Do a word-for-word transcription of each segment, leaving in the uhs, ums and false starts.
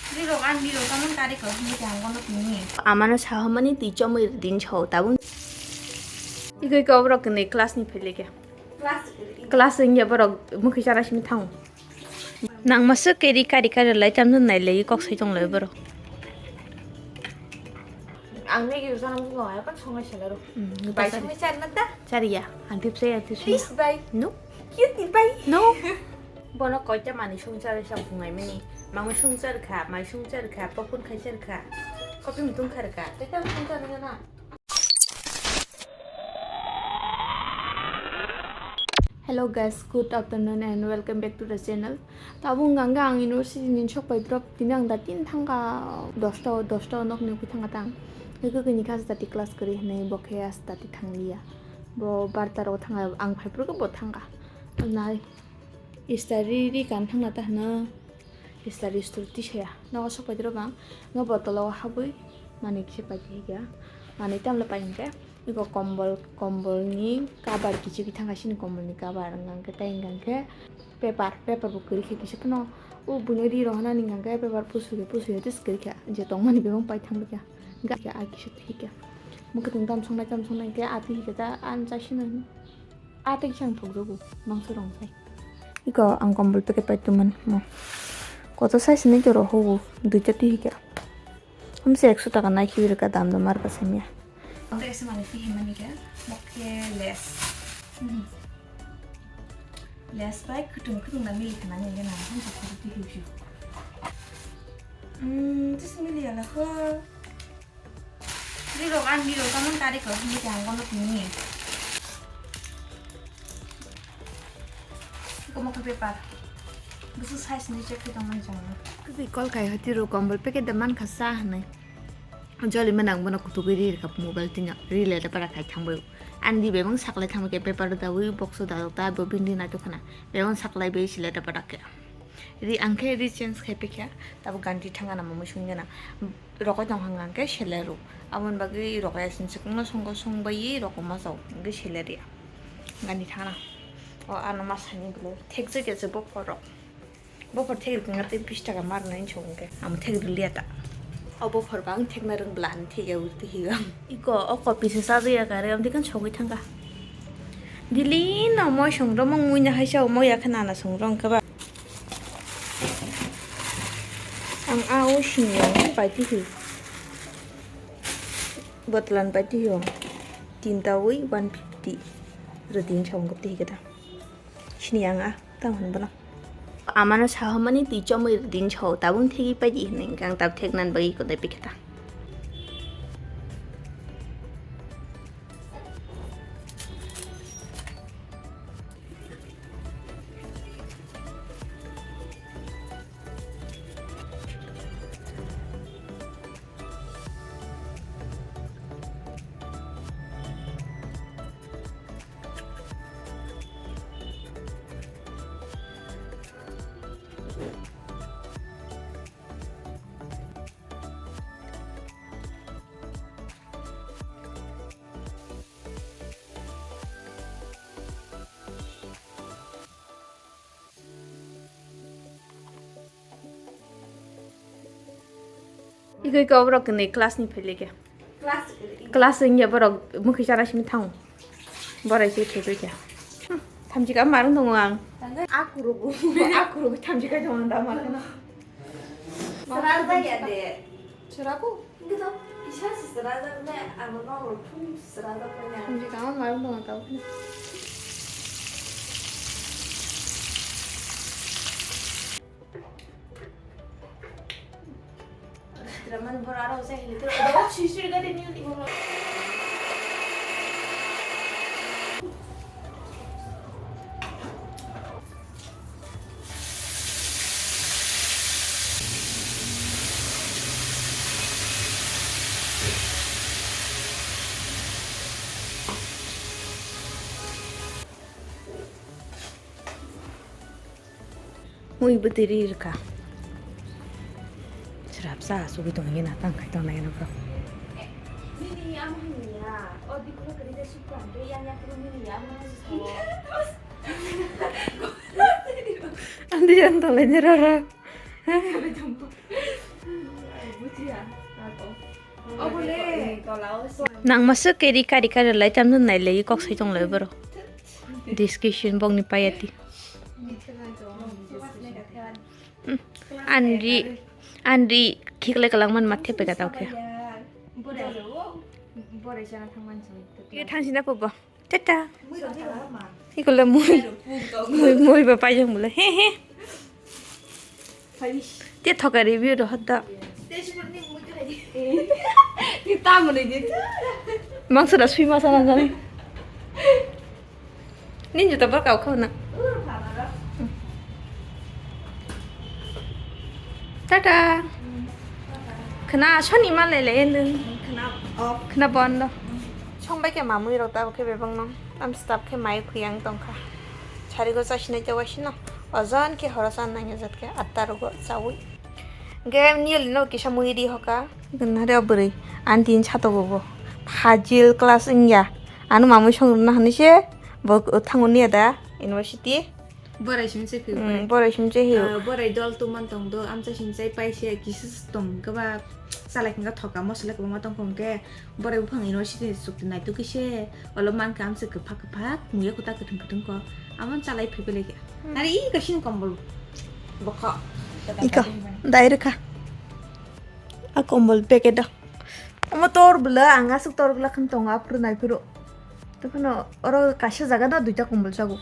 Rirok ani rirok tamon kari ko hwnwi tong bono tini. Amano sahomani twi chomwi din sao tabuk. Igoi ko borok ni class ni phailike. Class wngya borok mukhi chana simi thango. Nang masuk ke ri kari kari lai tam nai lai kok sai tong lai borok. Ang Maggie rok chana muchung ya kan songnai sala ro. Hmm, bai songwi char na ta? Chariya, ang tip sai, ang tip sai. Please bai. No. Cutie bai. No. Bono koita mani songchar sa phungai mani. Mangwi songchar kha, mai songchar kha, popun khai char kha. Kopi mutung khar kha. Tei tam songchar na na. Hello guys, good afternoon and welcome back to the channel. Tabuk hwnka hwnkhe ang university ni sok pai drop tini ang da tin thangkha dosta o, dosta o nokni ugwi thangkha tang. Hwnkhe kini kha jati class kwrwi hwnwi bo khe jati thangliya. Bo barta rogo thangkha, ang phaiphuru khe bo thangkha. Nai istari ri kan thangna ta hwno. Istari istori tisaya. Nogo sok paitoro bang. Nga botolo habwi manwi kisa paiti hikya. Manwi tamle pai hwnkhe. Iko kombol, kombolni cover kichigwi thangkha sini kombolni cover. Hwnka hwnkhe tei hwnka hwnkhe paper, paper bo kwrwi khe kisa phano. O buino ri rohornani hwnka hwnkhe paper pusu khe pusu khe tis kwrwi khe. Je tongmani bebak pai thangwi khe. Hwnka khe a kisa thwi khe. Mwkhwtwng tam songnai tam songnai hwnkhe a twi hwnkhe ta ani chasino. A tei kisa ang thokjago, mangso rong sai. Iko ang kombol packet pai tongmani mo. Koto size ni jora hogo, duita tihika. Hamse ekso taka nai khibi rwkha dam dam mar ba saimya. Ang tei ese mani tihimani khe, mo khe lace. Mhm. Lace bai kwtwng kwtwng na mili khanani hwnkhe na, hamse khoro tihi usi. Hmm, tisi mili ya la kho. Rirok ani rirok tamon kari ko hwnwi tong bono tini. Iko mokhe paper. Busu size ni check khe tongmani chwng. Kwtwi kol kai hati ro kombol packet da man kha sa hwnwi. Joli manang bono kutugwi ri rwkha mobile tino. Ri le da para khai thangbai. Ani bebang saklai thangbai khe paper da wi box da da bo bindi na to khana. Bebang saklai bai sile da para khe. Ri ang khe ri change khai pikha, tabuk ganti thanga na mui sung gana. Rokoi tong hang hang khe sele ru. Aboni bagwi rokoi asing chikno songo song bai rokoma chao hwnkhe sele ri. Ganti thanga na. O ano ma sani bwlai. Thek je khe je bophor rok. Bophor thek rwkha tei bish taka mar nai chong khe. Amo thek rwliya ta. O bophor bang thekna rwng bwla ani thek ya ur twi hiyo. Iko o kopi se sajaya kare amtwi kan sogwi thangkha. Dili no moi song romong mui na haisa o moi ya khana na song rong khe ba. Ang a o sini ang pai twi hi. Botlan pai twi hi o. Tinta wi one fifty. Rwding song khe twi hi khe ta. Sini ang a tang hwn bono. Amano sahomani twi chomwi din sao tabung thegi paidi hinwi hwnkhe ang tab theknani bagwi kodai pikhe ta. Igoi ko borok ni class ni phailike. Class wngya borok mukhi chana simi thango. Borai se thegoi kya. Thamchi ka marung tongo ang. Aku rugu, aku rugu thamchi ka tongo da marung. Sera da ya de. Sera ku? Gitu. Isa sera da ne amo no ro thum sera da ne. Thamchi ka marung tongo tau. Mui bwtwi ri rwkha. Srapsa asugwi tongwi na tang khai tongna gana borok. Nini ama hwnliya, o dikhulo kwrwi de sukha, tei yang yakro nini ama hwnwi sao. Andi yang tonglaini rara. Nang masuk ke rika rika relai tam nung nai lei kok sai tong lai boro. Discussion bok ni payati. Hmm. Anri, anri khiklai kalang man mathe pega tau khe. Ye thang sina pobo. Tata. Iko le mui. Mui, mui ba paiyong bole. He, he. Te thoka review ro hoda. Mangsa da sui masa na jani. Nin juta ba kau khau na. Tata. Khna soni ma le le nung. Khna bondo. Song bai ke mamui rok ta khe bebang no. Am stap khe mai khuyang tongkha. Sari go chasina jawa sino. Ojon ke horosan nang jat ke atta rogo chawi. Ge nil no kisa mui ri hoka. Gana re obri. Antin chato go bo. Phajil class ingya. Anu mamui song na hani se. Bo thango ni ada university. Borai simse phiyo, hmm, borai simse hiyo. Ah, borai dol tuman tong do, amcha simse paise kisa tong kaba chalai khinga thoka mosla kwbangma tong khong ke borai buphang university sukti nai tu kise olo man ka amse kwphak kwphak muya kuta kwthwng kwthwng ko amon chalai phibele ke. Hmm. Nari i kasin kombol bokha. Ika, dai rwkha. A kombol packet o. Omo tor bwla, ang aswk tor bwla khwng tongo, aphuru naiphuru. Tei phano oro kaisa jaga no duita kombol chago.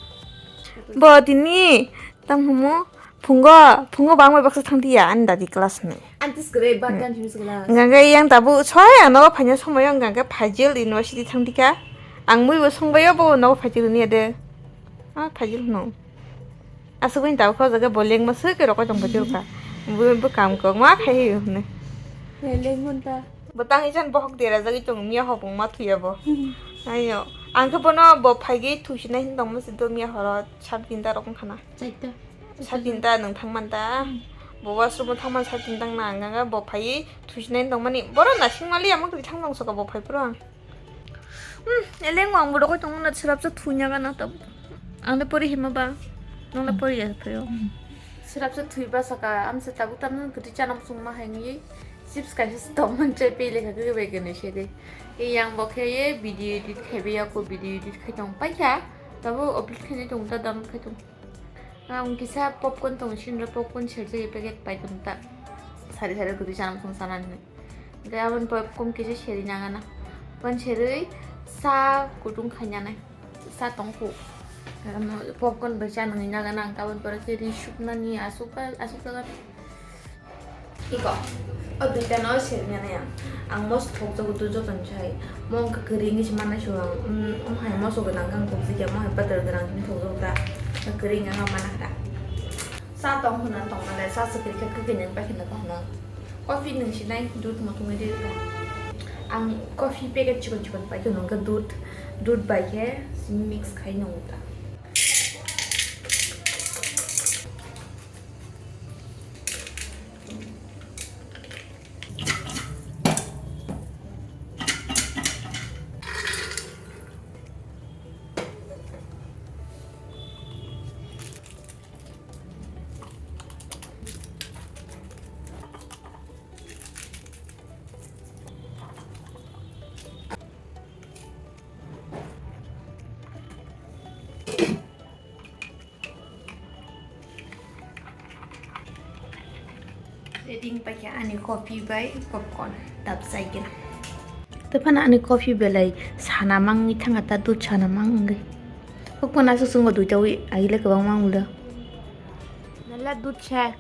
Bo tini tam hwnmo phungo, phungo bangbai baksa thangdi ya ani dadi class ni. Antis kwrwi, hmm, bagan simi sukla. Hwnkha khe yang tabuk soi ang nogo phaina somoi o hwnkha khe Phaijil University thangdi kha. Ang mui bo songbai o bo nogo Phaijil hwnwi ya de. Ah, Phaijil hwno. Aswk wngwi tabuk khe o jaga bo lengma swk khe rokoi tong paijak kha. Bo, bo kam kok ma khai hwnwi. He, lengmon ta. Bo tangwi jan bohok dera jagwi tongo, miya hopung ma thuya bo. Ayo, ang khe bono bo phaigwi thusinai hin tongma se do miya horo sat tinta rok wngkha na. Chaita. Sat tinta nwng thangman ta. Hmm. Bo washroom o thangman sat tinta wngna ang khe bo phaiwi thusinai hin tongmani. Boro nasing mali amang twi thang tong soko bo phai phuru ang. Hmm, eleng wang borok tong na srapsa thunya gana tab. Ang le pori hima ba. Nong le pori ya phayo. Srapsa thui ba saka amsa tabuk tamno kwtwi chana muchung ma hai ngi. Chips kaisa stop man chai pe lekha khe bai kene se de. E yang bo khe ye video edit khai be ya ko video edit khai tong pai kha. Tabo upload khai tong ta dam khai tong. Ang kisa popcorn tong sinro popcorn serjak packet pai tong ta. Sari sari kwtwi chana muchung sana ni. Hingke aboni popcorn kisa seri nangana. Popcorn serwi sa kutung khainani. Sa tongkhu. Popcorn bai cha nangwi nagana ang aboni pore khe ri suknani asuk asuk jaga. Iko. O duita no seri nani ang. Ang mos thok jago tu joto ni sai. Mo wngkha kwrwi ni se mana su ang. Um, um hai moso gwnang kang thok jikya mo hai patar gwnang ni thok jago ta. Kwrwi wngkha mana kha. Sa tong hwnna tongna le sa swkri khe kwkwi nang pai khna tong hwnna. Coffee nung sinai dudh muthungwi ri kha. Ang coffee packet chikon chikon pai kheno hwnkhe dudh, dudh bai khe mix khai nungo ta. Ready paikha ani coffee bai popcorn dap chai kena. Tei phano ani coffee belai sana mangwi thangkha ta dudh sana mangwi. Popcorn aswk chwngno duita wi agile kwbangma wnglo. Nala dudh sa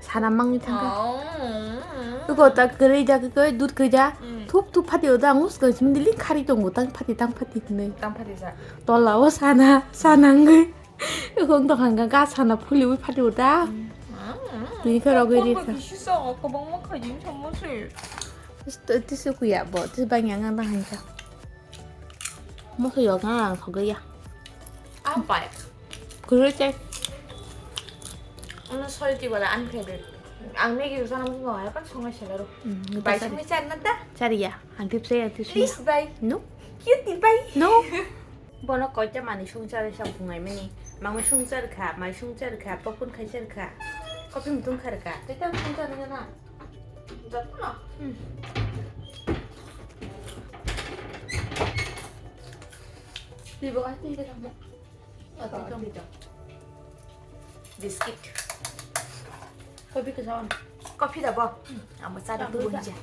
sana mangwi thangkha. Oh. Uko ta kwrwi da kwrwi dudh kwrwi da. Mm. Thup thup phati oda ang usko simi dili khari tongo tang phati tang phati hinwi. Tang phati sa. Tola o sana sana wngwi. Uko wng tongkha hwnkha ga sana phuli wi phati oda. Mm. Tini khe rogwi ri kha. Kisi sa kwbangma khaijin thangma se. Tisi kuya bo tisi bangya wng tang hai kha. Moso yo wng ang thogwi ya. Ah, bai. Kwrwi tei. Ano salty wala ani favorite. Ang Maggie rok sana muchungo hai pan songnai sela rok. Hmm, bai ta songwi char na ta? Chariya. Ang tip saya tip sini. Please bai. No. Cutie bai. No. Bono koita mani songchar sa bungai mani. Mangwi songchar kha, mai songchar kha, popcorn khai char kha. Coffee mutung khar kha. Tei ta songchar na na. Jatno? Hmm. Twi bo ai twi de kamo. Ati kamo. Biscuit. Kopi ka jawan. Kopi da bo. Hmm. Amo cha da tu bunja.